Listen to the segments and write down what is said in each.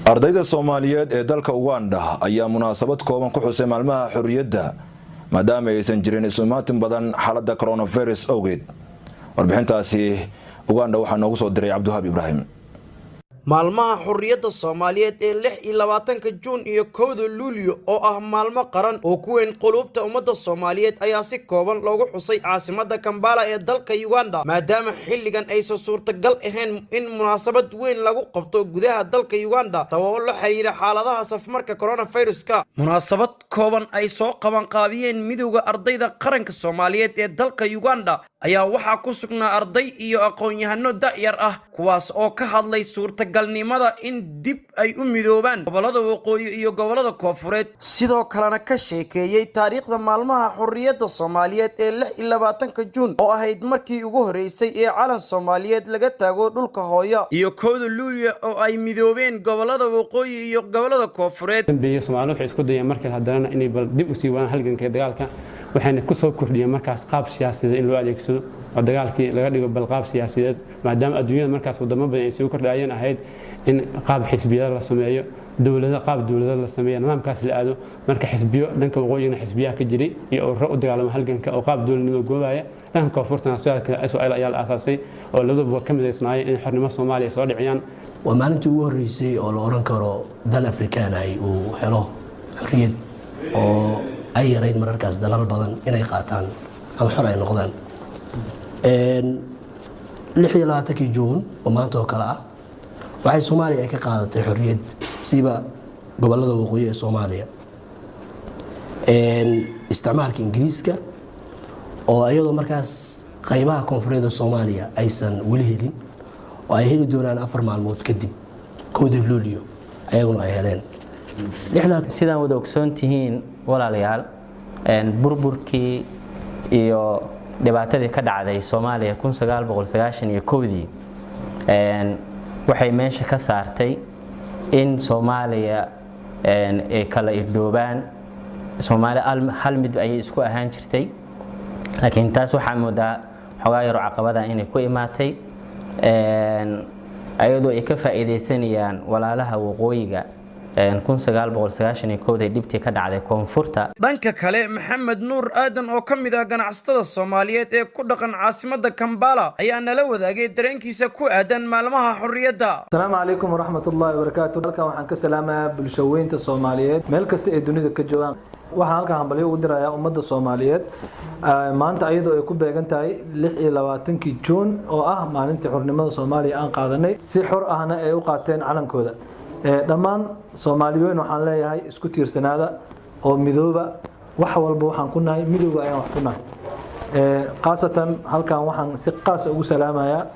Ardayda Soomaaliyeed ee dalka Uganda ayaa munaasabad kooban ku xusay maalmaha xorriyadda, maadaama aysan jirin isu imaatin badan xaaladda coronavirus awgeed. Warbixintaasi Uganda waxaa noogu soo diray Cabdiwahaab Ibraahim. Maalmaha xorriyadda Soomaaliyeed ee 26-ka Juun iyo 1-da Luulyo, oo ah maalmo qaran oo ku weyn quluubta ummadda Soomaaliyeed, ayaa si kooban loogu xusay caasimadda Kambala ee dalka Uganda, maadaama xilligan aysan suurtagal ahayn in munaasabad weyn lagu qabto gudaha dalka Uganda sababo la xiriira xaaladaha safmarka coronaviruska. Munaasabad kooban ay soo qabanqaabiyeen Midowda Ardayda Qaranka Soomaaliyeed ee dalka Uganda ayaa waxaa ku sugnaa arday iyo aqoon-yahano da'yar ah, kuwaas oo ka hadlay suurtagalnimada in dib ay u midoobaan gobolada waqooyi iyo gobolada koonfureed, sidoo kalena ka sheekeeyey taariikhda maalmaha xorriyadda Soomaaliyeed ee 26-ka Juun, oo ahayd markii ugu horreysay ee calan Soomaaliyeed laga taago dhulka hooya, iyo 1-da Luulya oo ay midoobeen gobolada waqooyi iyo gobolada koonfureed. Dambeeyey Soomaalidu waxay isku dayeen markii haddana inay bal dib u sii wadaan halganka iyo dagaalka, waxayna ku soo kordhiyeen markaas qaab siyaasadeed in loo adeegsado oo dagaalkii laga dhigo bal qaab siyaasadeed, maadaama adduunyada markaas wadamo badan ay soo kordhayeen, ahayd in qaab xisbiyada la sameeyo, dowlado, qaab dowlado la sameeyo, nidaamkaas la aado. Marka xisbiyo dhanka waqooyigana xisbiyaha ka jiray iyo ururo u dagaalama halganka oo qaab dowladnimo goobaya, dhanka koonfurtana sidoo kale SYL ayaa la aasaasay, oo labaduba ka midaysnaayeen in xornimo Soomaaliya soo dhiciyaan. Waa maalintii ugu horreysay oo la oran karo dal Afrikaan ay uu helo xorriyad, oo ay yarayd mararkaas dalal badan inay qaataan ama xor ay noqdaan. 26-kii Juun oo maanta oo kale ah waxay Soomaaliya ay ka qaadatay xorriyad, siiba gobolada waqooyi ee Soomaaliya, isticmaalka Ingiriiska, oo iyadoo markaas qaybaha koonfureed ee Soomaaliya aysan weli helin, oo ay heli doonaan 4 maalmood kadib, 1-da Luulyo, ayaguna ay heleen. Sidaan wada ogsoon tihiin, walaalayaal, burburkii iyo dhibaatadii ka dhacday Soomaaliya dii waxay meesha ka saartay in Soomaaliya ay kala irdhoobaan. Soomaaliya hal mid ayay isku ahaan jirtay, laakiin taas waxaa moodaa xoogaa yaro caqabada inay ku imaatay, ayadoo ay ka faa'iidaysanayaan walaalaha waqooyiga dhibtii ka dhacday koonfurta. Dhanka kale, Maxamed Nuur Aadan oo ka mid ah ganacsatada Soomaaliyeed ee ku dhaqan caasimadda Kambala ayaa nala wadaagay dareenkiisa ku aadan maalmaha xorriyadda. Asalaamu calaykum waraxmat ullaahi wabarakaatu. Halkan waxaan ka salaamayaa bulshaweynta Soomaaliyeed meel kasta ay dunida ka joogaan. Waxaan halkan hambalyo ugu dirayaa ummadda Soomaaliyeed maanta, ayadoo ay ku beegan tahay 26-kii Juun, oo ah maalintii xornimada Soomaaliya aan qaadanay, si xor ahna ay u qaateen calankooda. Dhammaan Soomaaliyoyn waxaan leeyahay, isku tiirsanaada oo midooba. Wax walba waxaan ku nahay midooba ayaan wax ku nahay. Khaasatan halkan waxaan si qaasa ugu salaamayaa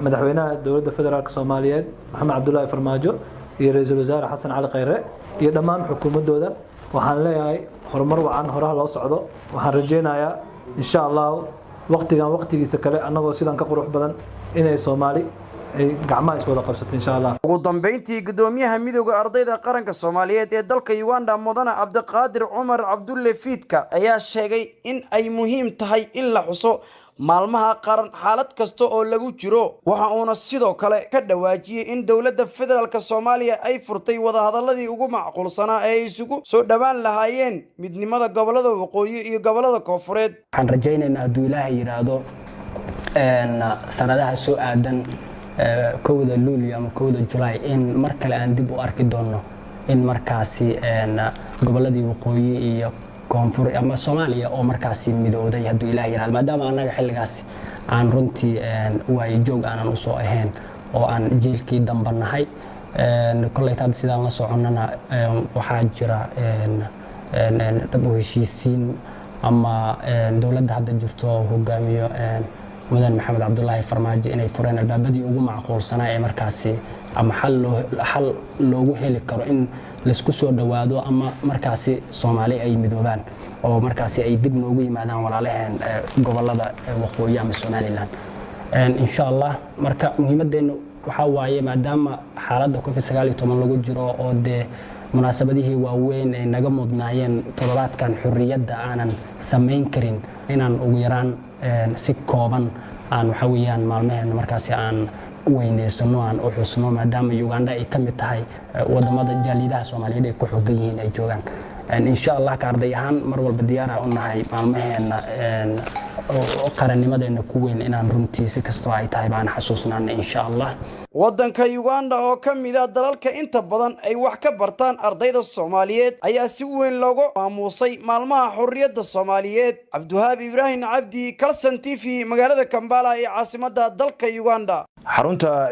madaxweynaha Dowladda Federaalka Soomaaliyeed, Maxamed Cabdulaahi Farmaajo, iyo ra-iisul wasaare Xasan Cali Khayre iyo dhammaan xukuumaddooda. Waxaan leeyahay horumar wacan, horaha loo socdo. Waxaan rajaynayaa, insha Allahu, waqtigan waqtigiisa kale annagoo sidan ka qurux badan inay Soomaali ay gacmaha iswada qabsato, insha Allah. Ugu dambeyntii, guddoomiyaha Midowda Ardayda Qaranka Soomaaliyeed ee dalka Uganda, mudane Cabdiqaadir Cumar Cabdulle Fiidka, ayaa sheegay in ay muhiim tahay in la xuso maalmaha qaran xaalad kasta oo lagu jiro. Waxa uuna sidoo kale ka dhawaajiyey in dowladda federaalka Soomaaliya ay furtay wadahadaladii ugu macquulsanaa ee ay isugu soo dhowaan lahaayeen midnimada gobolada waqooyi iyo gobolada koonfureed. Waxaan rajaynaynaa, hadduu Ilaahay yidhaahdo, sanadaha soo aadan 1-da Luulyo ama 1-da Julaay in mar kale aan dib u arki doonno in markaasi gobolladii waqooyi iyo koonfur ama Soomaaliya oo markaasi midowday, hadduu Ilaah yiraahdo, maadaama annaga xilligaasi aan runtii waayo joog aanan usoo ahayn oo aan jiilkii damba nahay. Kolleyta hadda sidaan la soconnana waxaa jira dhab u heshiisiin ama dowladda hadda jirto oo hogaamiyo mudan Maxamed Cabdulaahi Farmaajo inay fureen albaabadii ugu macquulsanaa ee markaasi ama xal loogu heli karo in laisku soo dhowaado ama markaasi Soomaali ay midoobaan oo markaasi ay dib noogu yimaadaan walaalaheen gobolada waqooyi ama Somaliland, insha Allah. Marka muhiimadeennu waxaa waaye, maadaama xaaladda COVID 19 lagu jiro oo dee munaasabadihii waaweyn ay naga mudnaayeen toddobaadkan xorriyadda aanan samayn karin, inaan ugu yaraan si kooban aan waxa weeyaan maalmaheena markaasi aan weyneysano, aan u xusno, maadaama Uganda ay ka mid tahay wadamada jaaliyadaha Soomaaliyeed ay ku xogan yihiin, ay joogaan. Insha Allah, ka arday ahaan mar walba diyaara u nahay maalmaheena qarannimadeena ku weyn inaan runtii si kastoo ay tahay baan xasuusnaana, insha Allah. Waddanka Uganda oo ka mid ah dalalka inta badan ay wax ka bartaan ardayda Soomaaliyeed ayaa si weyn loogu maamuusay maalmaha xorriyadda Soomaaliyeed. Cabdiwahaab Ibraahim Cabdi, Kalsan TV, magaalada Kambala ee caasimadda dalka Uganda. Xarunta.